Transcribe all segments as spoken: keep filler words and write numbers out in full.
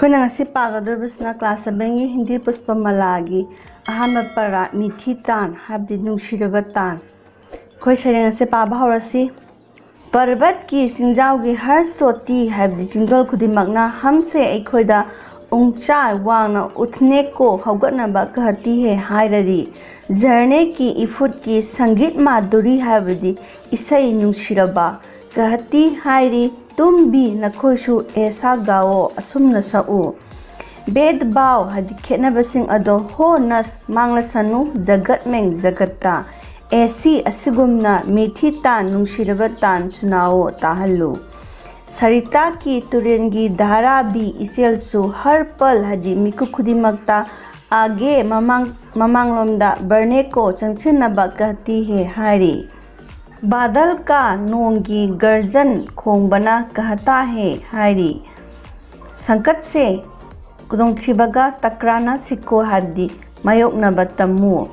ꯑꯩꯈꯣꯏꯅ ꯉꯁꯤ ꯄꯥꯒꯗꯧꯔꯤꯕꯁꯤꯅ ꯀ꯭ꯂꯥꯁ ꯁꯚꯦꯟꯒꯤ ꯍꯤꯟꯗꯤ ꯄꯨꯁꯄꯃꯂꯥꯒꯤ ꯑꯍꯥꯟꯕ ꯄꯔꯥ ꯃꯤꯊꯤ ꯇꯥꯟ, ꯍꯥꯏꯕꯗꯤ ꯅꯨꯡꯁꯤꯔꯕ ꯇꯥꯟ꯫ ꯑꯩꯈꯣꯏ ꯁꯩꯔꯦꯡ ꯑꯁꯦ ꯄꯥꯕ ꯍꯧꯔꯁꯤ꯫ ꯄꯔꯕꯠꯀꯤ ꯆꯤꯡꯖꯥꯎꯒꯤ ꯍꯔ ꯁꯣꯇꯤ, ꯍꯥꯏꯕꯗꯤ ꯆꯤꯡꯗꯣꯜ ꯈꯨꯗꯤꯡꯃꯛꯅ ꯍꯝꯁꯦ, ꯑꯩꯈꯣꯏꯗ ꯎꯟꯆꯥ ꯋꯥꯡꯅ ꯎꯊꯅꯦꯀꯣ, ꯍꯧꯒꯠꯅꯕ ꯀꯍꯇꯤ ꯍꯦ ꯍꯥꯏꯔꯔꯤ꯫ ꯖꯔꯅꯦꯀꯤ ꯏꯐꯨꯠꯀꯤ ꯁꯪꯒꯤꯠ ꯃꯥꯗꯨꯔꯤ, ꯍꯥꯏꯕꯗꯤ ꯏꯁꯩ ꯅꯨꯡꯁꯤꯔꯕ ꯀꯍꯇꯤ ꯍꯥꯏꯔꯤ꯫ ꯇꯨꯝꯕꯤ ꯅꯈꯣꯏꯁꯨ ꯑꯦꯁꯥ ꯒꯥꯋꯣ, ꯑꯁꯨꯝꯅ ꯁꯛꯎ꯫ ꯚꯦꯗ ꯚꯥꯎ ꯍꯥꯏꯗꯤ ꯈꯦꯠꯅꯕꯁꯤꯡ ꯑꯗꯣ ꯍꯣ ꯅꯁ, ꯃꯥꯡꯂꯁꯅꯨ, ꯖꯒꯠ ꯃꯦꯡ ꯖꯒꯠꯇ꯫ ꯑꯦꯁꯤ ꯑꯁꯤꯒꯨꯝꯅ ꯃꯤꯊꯤ ꯇꯥꯟ, ꯅꯨꯡꯁꯤꯔꯕ ꯇꯥꯟ ꯁꯨꯅꯥꯋꯣ, ꯇꯥꯍꯜꯂꯨ꯫ ꯁꯔꯤꯇꯥꯀꯤ ꯇꯨꯔꯦꯜꯒꯤ ꯙꯥꯔꯥꯕꯤ ꯏꯆꯦꯜꯁꯨ ꯍꯔ ꯄꯜ ꯍꯥꯏꯗꯤ ꯃꯤꯀꯨꯞ ꯈꯨꯗꯤꯡꯃꯛꯇ ꯑꯥꯒꯦ, ꯃꯃꯥꯡ ꯃꯃꯥꯡꯂꯣꯝꯗ ꯕꯔꯅꯦꯀꯣ, ꯆꯪꯁꯤꯟꯅꯕ ꯀꯍꯇꯤ ꯍꯦ ꯍꯥꯏꯔꯤ꯫ ꯕꯥꯗꯜ ꯀꯥ, ꯅꯣꯡꯒꯤ ꯒꯔꯖꯟ ꯈꯣꯡꯕꯅ ꯀꯍꯇꯥ ꯍꯦ ꯍꯥꯏꯔꯤ꯫ ꯁꯪꯀꯠꯁꯦ ꯈꯨꯗꯣꯡꯊꯤꯕꯒ ꯇꯀ꯭ꯔꯥꯅ ꯁꯤꯀꯣ ꯍꯥꯏꯕꯗꯤ ꯃꯥꯌꯣꯛꯅꯕ ꯇꯝꯃꯨ꯫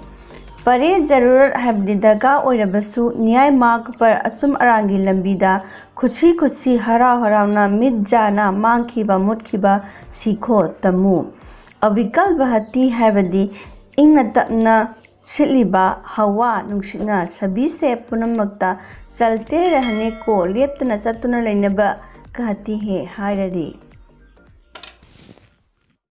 ꯄꯔꯦ ꯖꯔꯨꯔꯠ ꯍꯥꯏꯕꯗꯤ ꯗꯔꯀꯥꯔ ꯑꯣꯏꯔꯕꯁꯨ ꯅ꯭ꯌꯥꯏ ꯃꯥꯔꯒ ꯄꯔ ꯑꯆꯨꯝ ꯑꯔꯥꯟꯒꯤ ꯂꯝꯕꯤꯗ ꯈꯨꯠꯁꯤ ꯈꯨꯠꯁꯤ ꯍꯔꯥꯎ ꯍꯔꯥꯎꯅ ꯃꯤꯠ ꯖꯥꯅ ꯃꯥꯡꯈꯤꯕ ꯃꯨꯠꯈꯤꯕ ꯁꯤꯈꯣ ꯇꯝꯃꯨ꯫ ꯑꯕꯤꯀꯜ ꯕꯍꯇꯤ ꯍꯥꯏꯕꯗꯤ ꯏꯪꯅ ꯇꯞꯅ ꯁꯤꯠꯂꯤꯕ ꯍꯋꯥ ꯅꯨꯡꯁꯤꯠꯅ ꯁꯕꯤꯁꯦ ꯄꯨꯝꯅꯃꯛꯇ ꯆꯜꯇꯦ ꯔꯍꯅꯦꯀꯣ, ꯂꯦꯞꯇꯅ ꯆꯠꯇꯨꯅ ꯂꯩꯅꯕ ꯀꯍꯇꯤ ꯍꯦ ꯍꯥꯏꯔꯔꯤ꯫